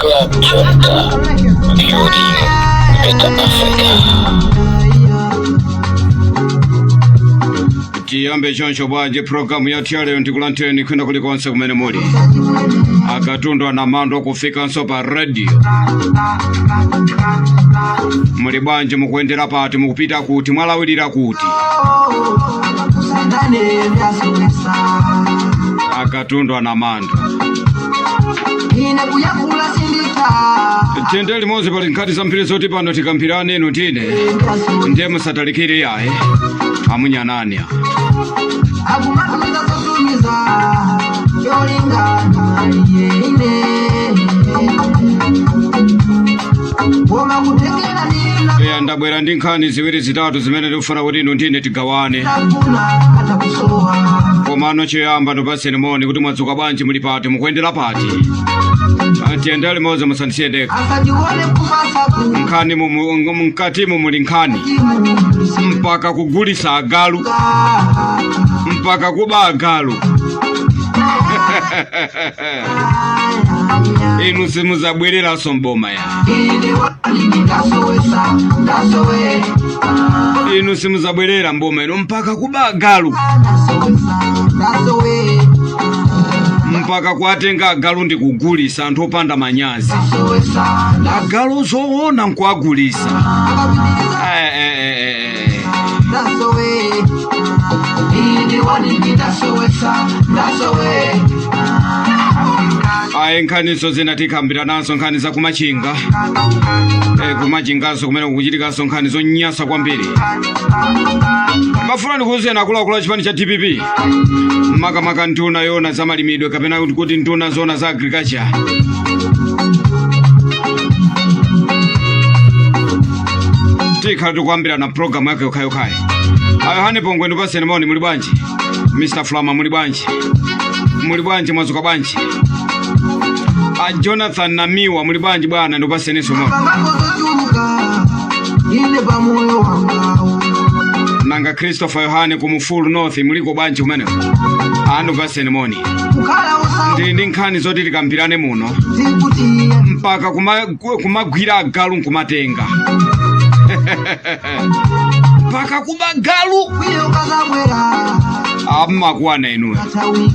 Club Junta, building better Africa. Tiyambe choncho bwanji programu yathu yalero? Ndikulandireni kwina kulikonse kumene muli. Akatundu anamando kufikanso pa radio. Muli bwanji? Mukuyendera pati? Mukupita kuti? Mwalawirira kuti? Akatundu anamando. Ine kuyakula sindika. Tiyende limodzi, pali nkhani zambiri zoti pano tikambirane inu tine, ndiye musatalikire yayi, amunyanani. Akumatumiza zotumiza cholingana ine koma kutengera nina. Eya, ndabwera ndi nkhani ziwiri zitatu zimene tikufuna kuti inu ndine tigawane. Tafuna atakusowa. Komano choyamba ndipaseni moni kuti mwadzuka bwanji, muli pati, mukuyendera pati? Tiyende limodzi, musandisiye ndekha. Asajione kumasaku. Nkhani mkatimu muli nkhani mpaka kugulisa agalu, mpaka kuba agalu. Inu simuzabwereranso mboma ya. Ndasowesa ndasowe. Inu simuzabwerera mboma inu, mpaka kuba agalu. Ndasowesa ndasowe. Mpaka kuatenga agalu ndi kugulisa, anthu opanda manyazi. Ndasowesa. Agalu zoona nkuagulisa. Akapitiriza. Eh, eh, eh, eh. Ndasowe indi ndasowesa ndasowe. Ayi, nkhaniso zina tikhambira nazo, nkhani za kumachinga. Kumachinganso kumene kukuchitikanso nkhani zonyasa kwambiri. Mafuna ndikuwuzeni akuluakulu a chipani cha DPP, makamaka nduna yona za malimidwe kapena kuti nduna zona za agriculture, tikhala tikuyambirana programu yake yokhayokhayi. Ayohane Pongwe, ndipaseni moni. Muli bwanji? Mr Flama, muli bwanji? Muli bwanji? Mwazuka bwanji? A Jonathan Namiwa, muli bwanji bwana? Ndipaseninso moni. Pangakozochuluka ine pamoyo wangawo. Nanga Christopher Yohane ku Mufulu North, muliko bwanji kumeneko? Andipaseni moni. Kukhala usawu. Ndili ndi nkhani zoti tikambirane muno. Zikuti Mpaka kumagwira agalu nkumatenga, mpaka kuba galu. Kwiyo kazabwera. Ammakuwana inuyo. Katawiki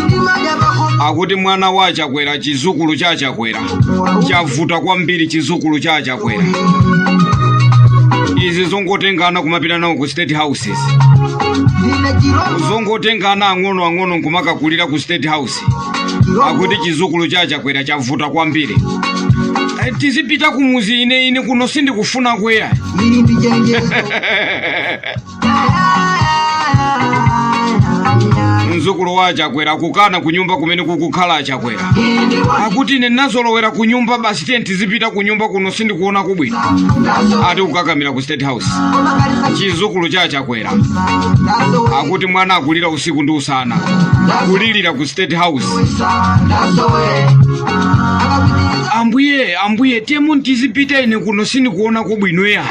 ndimaja. Akuti mwana wa Chakwera, chizukulu cha Chakwera chavuta kwambiri. Chizukulu cha Chakwera izi zongotengana kumapita nawo ku State Houses. Ndine chirombo. Zongotengana ang'ono ang'ono nkumakakulira ku State House. Akuti chizukulu cha Chakwera chavuta kwambiri. Tizipita kumuzi, ine kuno sindikufuna kweya. Ili ndi chenjezo. Mzukulu wa Chakwera kukana kunyumba kumene kukukhala Chakwera. Akuti ine ndinazolowera kunyumba basi, tiye tizipita kunyumba, kuno sindikuona kubwino. Ati kukakamira ku State House. Chizukulu cha Chakwera, akuti mwana akulira usiku ndi usana, kulilira ku State House. Ambuye, ambuye, tiyemu tizipita, ine kuno sindikuona kubwino ya.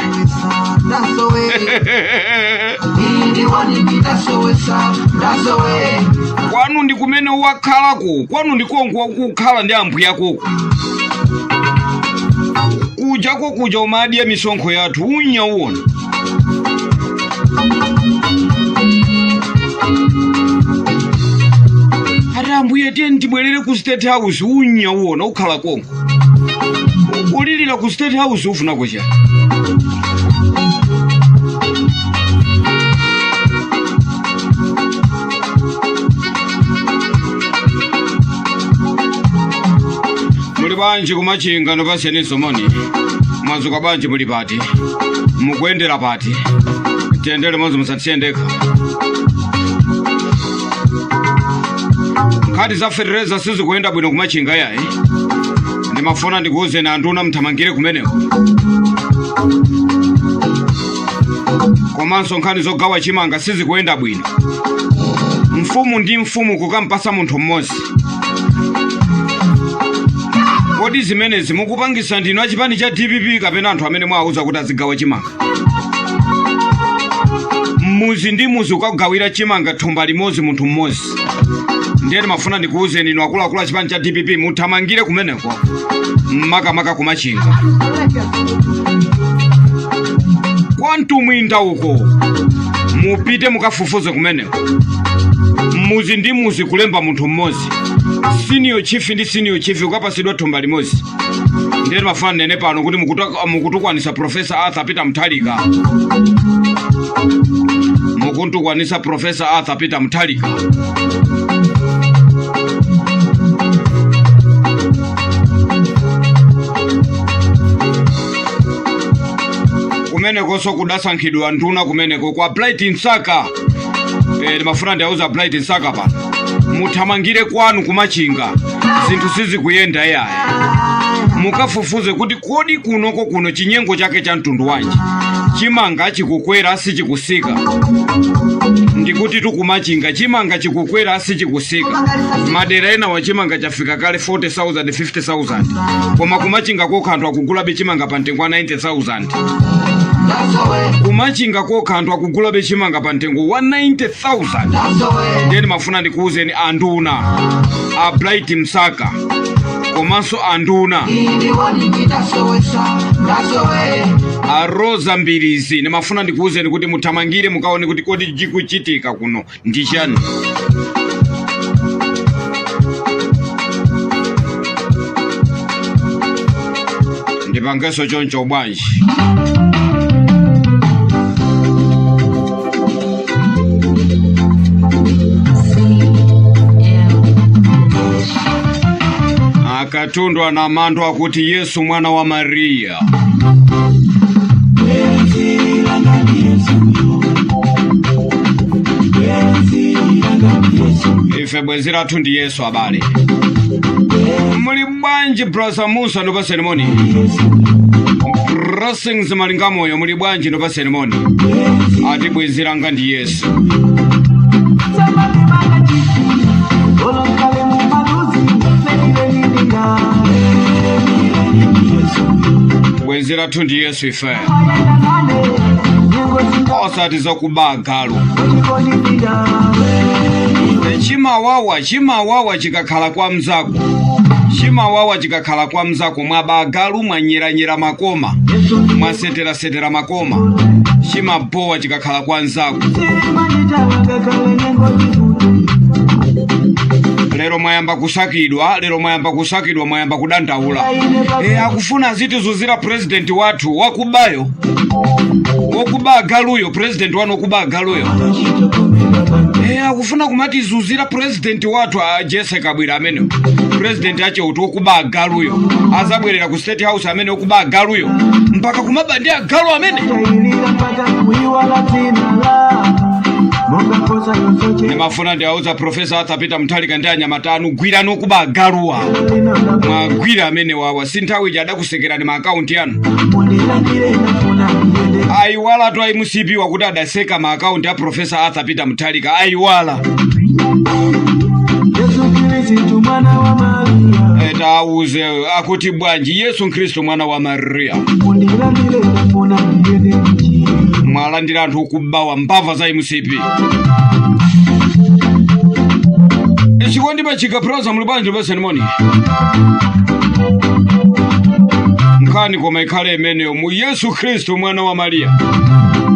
Kwanu ndi kumene wakhalako, kwanu ndikonko kukhala ndi ambuye akoko kujako, kuja umadya misonkho yathu, unya uwona. Ati ambuye, tiye tibwerere ku State House, unya uwona, ukhala konko kulilira ku State House, ufuna kucha. Muli bwanji kumachinga? Ndipaseniso moni. Mwazuka bwanji? Muli pati? Mukuyendera pati? Tiyendere limodzi, musatisiye ndekha. Nkhani za fetereza sizikuyenda bwino kumachinga yayi. Ndimafuna ndikuwuzeni anduna, mthamangire kumeneko. Komanso nkhani zogawa chimanga sizikuyenda bwino, mfumu ndi mfumu kukampasa munthu mmodzi. Kodi zimenezi mukupangisa ndinu achipani cha DPP kapena anthu amene mwawuza kuti azigawa chimanga? Muzi ndi muzi ukagawira chimanga thumba limodzi munthu mmodzi. Ndiye timafuna ndikuwuzeni inu akuluakulu a chipani cha DPP, muthamangire kumeneko, makamaka kumachinga kwa Mtumwinda uko, mupite mukafufuze kumeneko, muzi ndi muzi kulemba munthu mmodzi, senior chief ndi senior chief ukapasidwa thumba limodzi. Ndiye timafuna nene pano kuti mukutukwanisa Professor Arthur Peter Mutharika, mukuntukwanisa Professor Arthur Peter Mutharika. Kumenekonso kudasankhidwa nduna kumeneko kwa Bright Msaka. Ndimafuna ndiauza Bright Msaka pano, muthamangire kwanu kumachinga, zinthu sizikuyenda iyayi. Mukafufuze kuti kodi kunoko kuno chinyengo chake cha mtundu wanji, chimanga chikukwera sichikusika. Ndikuti tukumachinga chimanga chikukwera sichikusika. Madera ena wa chimanga chafika kale 40,000, 50,000, koma kumachinga kokha anthu akugulabe chimanga pa mtengo wa 90,000. Kumachinga kokha anthu akugulabe chimanga pa mtengo wa 90,000. Ndiye ndimafuna ndikuwuzeni anduna a Bright Msaka komanso anduna a Rosa Mbilizi, ndimafuna ndikuwuzeni kuti muthamangire mukaone kuti kodi chikuchitika kuno ndi chani. Ndipangenso choncho bwanji? Akatundu anamandwa akuti Yesu mwana wa Mariya. Ife bwenzi lathu ndi Yesu. Abale, muli bwanji? Brother Musa, ndipaseni moni. Blessings Malingamoyo, muli bwanji? Ndipaseni moni. Ati bwenzi langa ndi Yesu. Bwenzi lathu ndi Yesu ife, osati zakuba galu. Chimawawa, chimawawa chikakhala kwa mzako, chimawawa chikakhala kwa mzako. Mwaba galu, mwanyeranyera makoma, mwaseterasetera makoma, chimabowa chikakhala kwa mzako. Lero mwayamba kusakidwa, lero mwayamba kusakidwa, mwayamba kudandaula. Akufuna azitizuzira president wathu wakubayo, wokuba galuyo, president wanu wokuba galuyo. Akufuna kumatizuzira president wathu a Jesse Kabwira amene president ache uti wokuba galuyo azabwerera ku State House, amene wokuba galuyo mpaka kumaba ndi agalu amene. Ndimafuna ndiauza Professor Arthur Peter Mutharika ndi anyamata anu, gwirani okuba agaluwa mwagwira amene wawa. Si nthawi ija adakusekerani ma akaunti anu? Ayiwala tu a MCP wakuti adaseka ma akaunti a Professor Arthur Peter Mutharika, ayiwala. Yesu Kristu mwana wa Maria. Tauze akuti bwanji? Yesu Khristu mwana wa Maria. Mundilandire, ndafuna ndiyende njira. Mwalandira anthu okubawa, mbava za MCP. Chikondi pachika proza, muli bwanji? Paseni moni. Nkhani koma ikhale imeneyo mu Yesu Khristu mwana wa Mariya.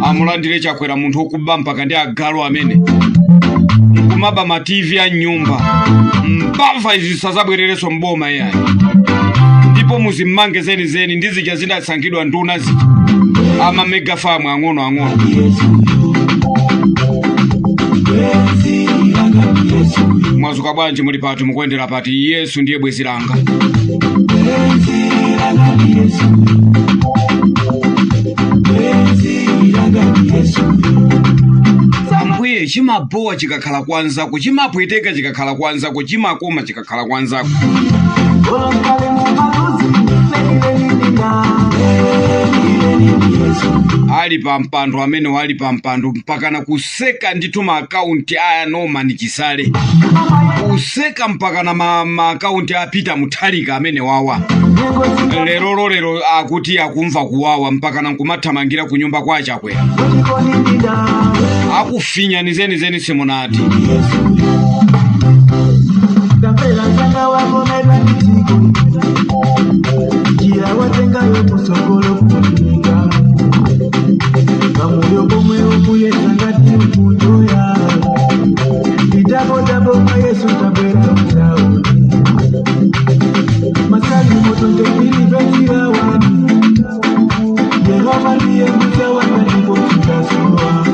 Amulandire Chakwera munthu wokuba mpaka ndi agalu amene, nkumaba ma TV a nyumba. Mbava izi zisazabwererenso mboma iyayi, ndipo muzimmange zenizeni ndi zija zidasankhidwa nduna zija, ama mega farm ang'ono ang'ono. Bwenzi langa ndi Yesu. Mwazuka bwanji? Muli pati? Mukuyendera pati? Yesu ndiye bwenzi langa. Bwenzi langa ndi Yesu. Bwenzi langa ndi Yesu. Ambuye, chimabowa chikakhala kwanzako, chimapweteka chikakhala kwanzako, chimakoma chikakhala kwanzako. Olokale mu maluzi lenileninina leni Yesu. Ali pa mpando amene ali pa mpando mpakana kuseka ndithu ma akaunti aya Norman Chisale, kuseka mpakana ma akaunti a Peter Mutharika amene wawa. Lerolo lero akuti akumva kuwawa mpakana nkumathamangira ku nyumba kwa Chakwera. Akufinyani zenizeni simunati. Wakomedwa ndi dziko, njira watengayo kusogolo kunika pamoyo pomwe ukuyesa ngati mkunjoya nditapotapo kwa Yesu tabwera mtauni Masalimo 23 verse ya 1, Yehova ndiye mbusa wanga ndipo sindidzasowa.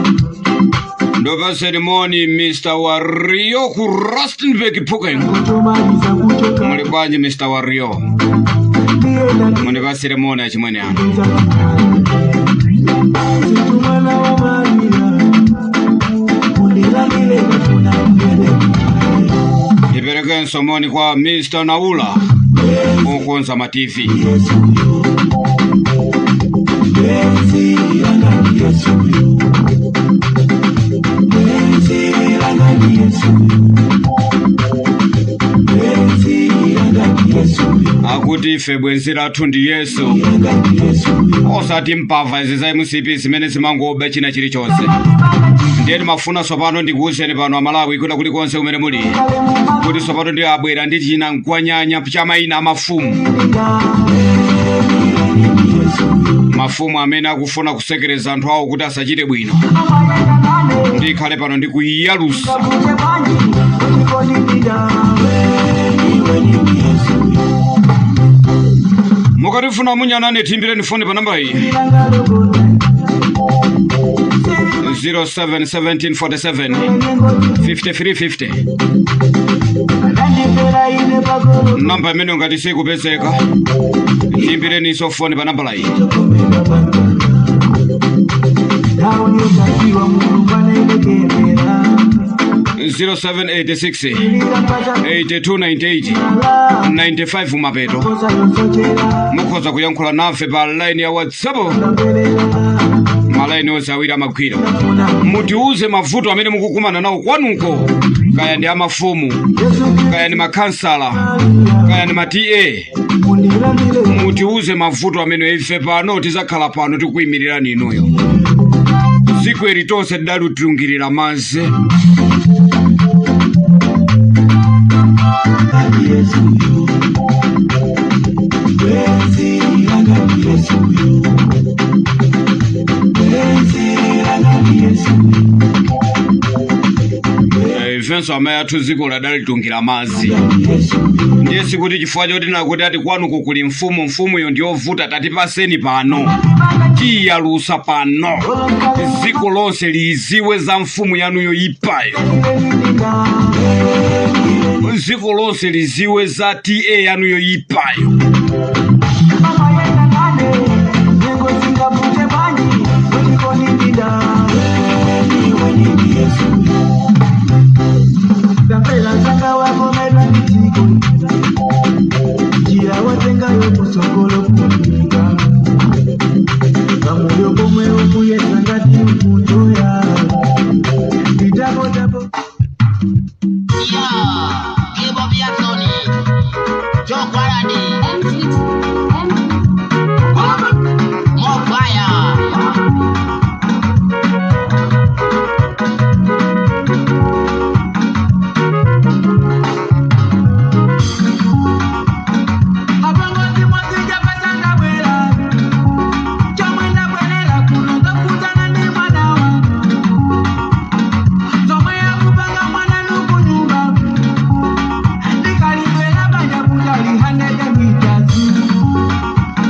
Ndopaseni moni Mr Wario ku Rustenburg, Phokeng. Kuchomaliza kuchoka. Muli bwanji, Mr Wario? Ndiye Mundipasire moni achimwene anu. Situ mwana wa Maria, undilandile kufuna kugende. Ndiperekenso moni kwa Mr Naula okonza ma TV. Yesu yo, bwenzi langa ndi Yesu yo, bwenzi langa ndi Yesu yo, bwenzi langa ndi Yesu yo. Akuti ife bwenzi lathu ndi Yesu, Langa ndi Yesu yo. osati mpava izi za MCP zimene zimangoba china chilichonse. Ndiye timafuna tsopano ndikuwuzeni pano Amalawi kwina kulikonse kumene muli kuti tsopano ndi abwera ndi china mkwanyanya cha mayina amafumu, mafumu amene akufuna kusekereza anthu awo kuti asachite bwino. Ndikhale pano ndikuyalusa. Mukatifuna munyanane, timbireni foni pa namba iyi: 071747 5350. Namba imene ngati sikupezeka, timbireniso foni pa nambala iyi. Ndaonekaziwa Mulungu anaelekerera. 0786 8298 95 mapeto. Mukhoza kuyankhula nafe pa line ya WhatsApp, malaini onse awiri amagwira. Mutiuze mavuto amene mukukumana nawo kwanuko, kaya ndi amafumu, kaya ndi makhansala, kaya ndi ma TA. Mutiuze mavuto amene ife pano tizakhala pano tikuyimirirani inuyo. Dziko ili tonse tidalitungirira madzi. Yesu yo, bwenzi langa ndi Yesu yo, bwenzi langa ndi Yesu. Ifenso amayi athu dziko ladalitungira madzi. Yesu. Ndiye sikuti chifukwa choti nakuti ati kwanuko kuli mfumu, mfumuyo ndiyovuta, tatipaseni pano, tiyalusa pano, dziko lonse liziwe za mfumu yanuyo ipayo, dziko lonse liziwe za TA yanuyo ipayo. Amayenda nane nyengo zingavute bwanji, uchikonindida iwe ndi Yesu. Ndamvera zanga wakomedwa ndi dziko, njira watengayo kusogolo kunika pamoyo pomwe ukuyesa ngati mkunjoya nditapotapo. Yo, Gebo Biathoni, Joe Kwaradi, M6 M. More fire. Apangozi mwazija pasanga bwera chomwe ndabwerera kuno ngakuzana ndi mwana wanga zomwe yakupanga mwana nukunyumba ndikalibwera banja kutali 100 meters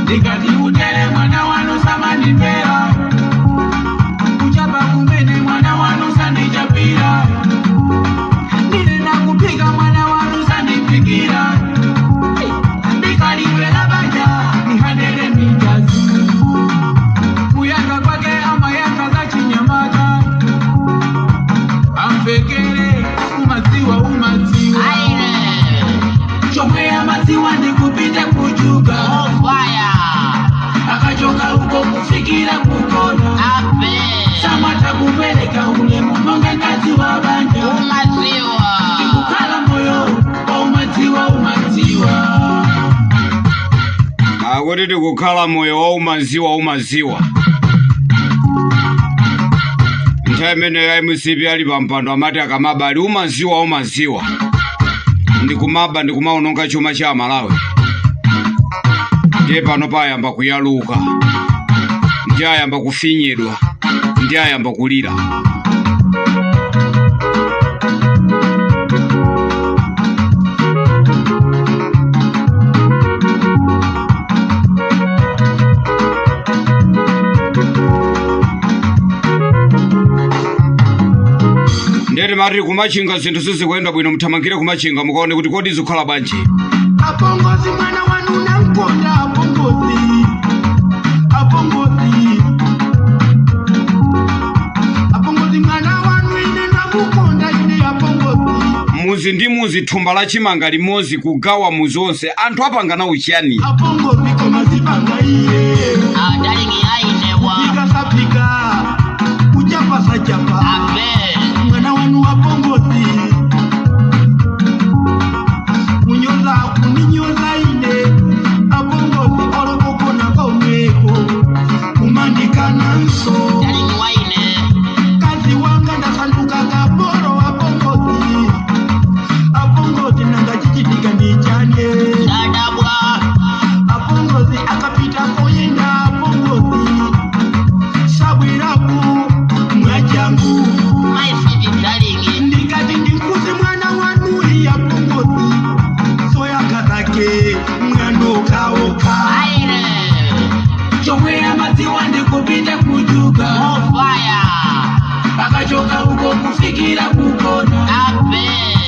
ndikati utere mwana wanu samandipera kuchapa kumene mwana wanu sandichapira ndinena kupika mwana wanu sandipikira ndikalibwera banja ni 100 meters kuyanga kwake amayanga za chinyamata amvekere umadziwa umadziwa. Aire, Chomwe amadziwa ndikupita kuchuka. More fire. Akachoka uko kufikira kukona. Ape, Samata kupereka ulemu monga mkazi wa banja. Umaziwa. Kukhala moyo wa umadziwa umadziwa. Akuti tikukhala moyo wa umaziwa umaziwa. Nthawi imeneyo MCP ali pampando amati akamabali umaziwa umaziwa. Ndikumaba, ndikumaononga chuma cha Malawi. Ndiye pano payamba kuyaluka, ndiye ayamba kufinyidwa, ndiye ayamba kulira. Ndeti mati kumachinga zinthu sizikuyenda bwino, muthamangire kumachinga mukaone kuti kodi zikukhala bwanji. Apongozi, mwana wanu namkonda apongozi, apongozi, apongozi, mwana wanu ine ndamukonda ine apongozi. Muzi ndi muzi, thumba la chimanga limodzi kugawa muzi onse, anthu apangana uchiyani? Apongozi, koma zipanga iye. Ah, darling ainewa. Ikasapika kuchapa sachapa. Abe. Mwana wanu apongozi kunyoza kuninyoza ine apongozi, olokokona komweko kumandikananso. Darling waine. Kazi wanga ndasanduka kaporo apongozi, apongozi, nanga chichitika ndichane? Dadabwa. Apongozi akapita koyenda apongozi sabwiraku mwachangu. My sweet darling. Ndikati ndikuze mwana wanui apongozi, soyaka zake mwanokaoka. Aire. Chomwe amadziwa ndikupita kujuga. More fire. Akachoka uko kufikira kukona. Abe.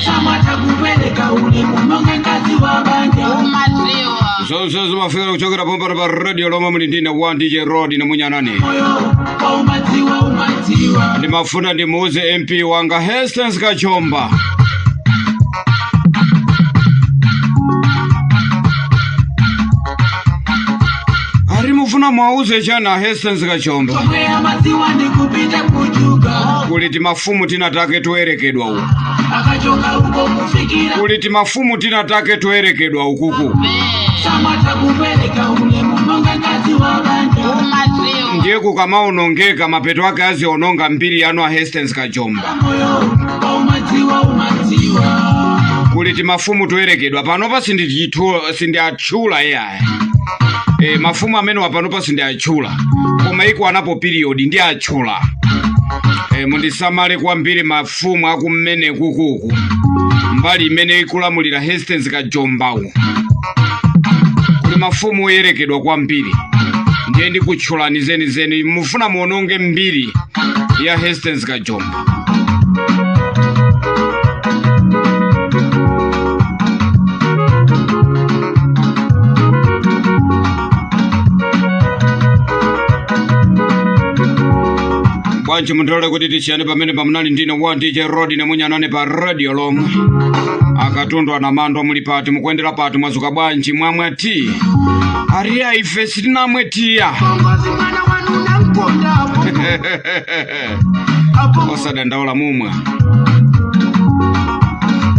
Samata kupereka ulemu monga mkazi wa banja. Umaziwa. Zonse zimafika kuchokera pompano pa radio lomwe muli ndine 1 DJ Rod namunyanane. Moyo kwa umadziwa, umadziwa. Ndimafuna ndimuuze MP wanga Hastings Kachomba. Ari mufuna mwauze chana Hastings Kachomba? Chomwe amadziwa ndikupita kujuga. Kuli timafumu tinatake toyerekedwa uku. Akachoka uko kufikira. Kuli timafumu tinatake toyerekedwa ukuku. Abe. Samata kupereka ulemu monga mkazi wa banja. Umaziwa. Ndiye kukamaonongeka, mapeto ake aziononga mbiri yanu a Hastings Kachomba. Moyo kwa umadziwa, umadziwa. Kuli timafumu toyerekedwa panopa, sindiatchula iyayi. Mafumu amene wapanopa sindiatchula, koma iko anapo period ndi atchula. Mundisamale kwambiri mafumu akummene kukuku, mbali imene ikulamulira Hastings Kajombawu, kuli mafumu oyerekedwa kwambiri. Ndiye ndikutchulani zenizeni, mufuna muononge mbiri ya Hastings Kajomba. Bwanji mundilole kuti tisiyane pamene pamunali ndine wa DJ Rod nemunyanane pa radio lomwe. Akatundu anamandwa, muli pati? Mukuyendera pati? Mwazuka bwanji? Mwamwa ti? Ariya, ife sitinamwe tiya. Apongozi, mwana wanu namkonda apongozi. Osadandaula, mumwe.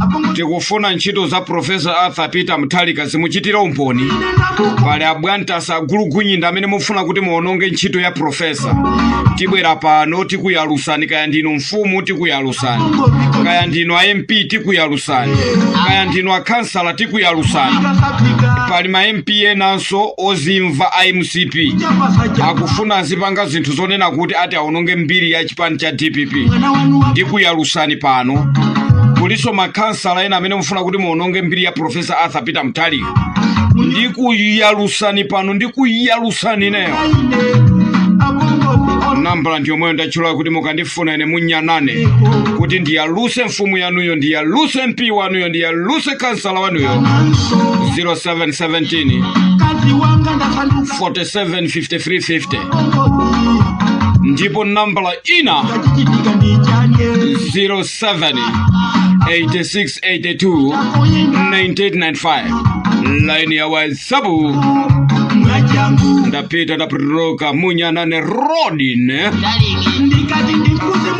Apongozi. Tikufuna ntchito za Profesa Arthur Peter Mutharika zimuchitire umboni. Ine ndamukonda. Pali abwantasa agulugunyinda amene mufuna kuti muononge ntchito ya profesa, tibwera pano tikuyalusani. Kaya ndinu mfumu, tikuyalusani. Apongozi. Kaya ndinu a MP, tikuyalusani. Kaya ndinu akhansala, tikuyalusani. Ikasapika. Pali ma MP enanso ozimva a MCP Chapa sachapa. akufuna azipanga zinthu zonena kuti ati aononge mbiri ya chipani cha DPP. Mwana wanu wa Ndikuyalusani pano. Kuliso makhansala ena amene mufuna kuti muononge mbiri ya Profesa Arthur Peter Mutharika, ndikuyalusani pano, ndikuyalusani neyo. Ine apongozi. Nambala ndiyomweyo ndatchula kuti mukandifuna ine munyanane kuti ndiyaluse mfumu yanuyo, ndiyaluse MP wanuyo, ndiyaluse kansala wanuyo. Nanso. 0717 Kazi wanga ndasanduka. 47 53 50. Apongozi. Ndipo nambala ina Ngachichitika ndichanye? 07 86 82 9895, line ya WhatsApp. Mwachangu. Ndapita, ndapituluka, munyanane rodine. Darling. Ndikati ndikuze.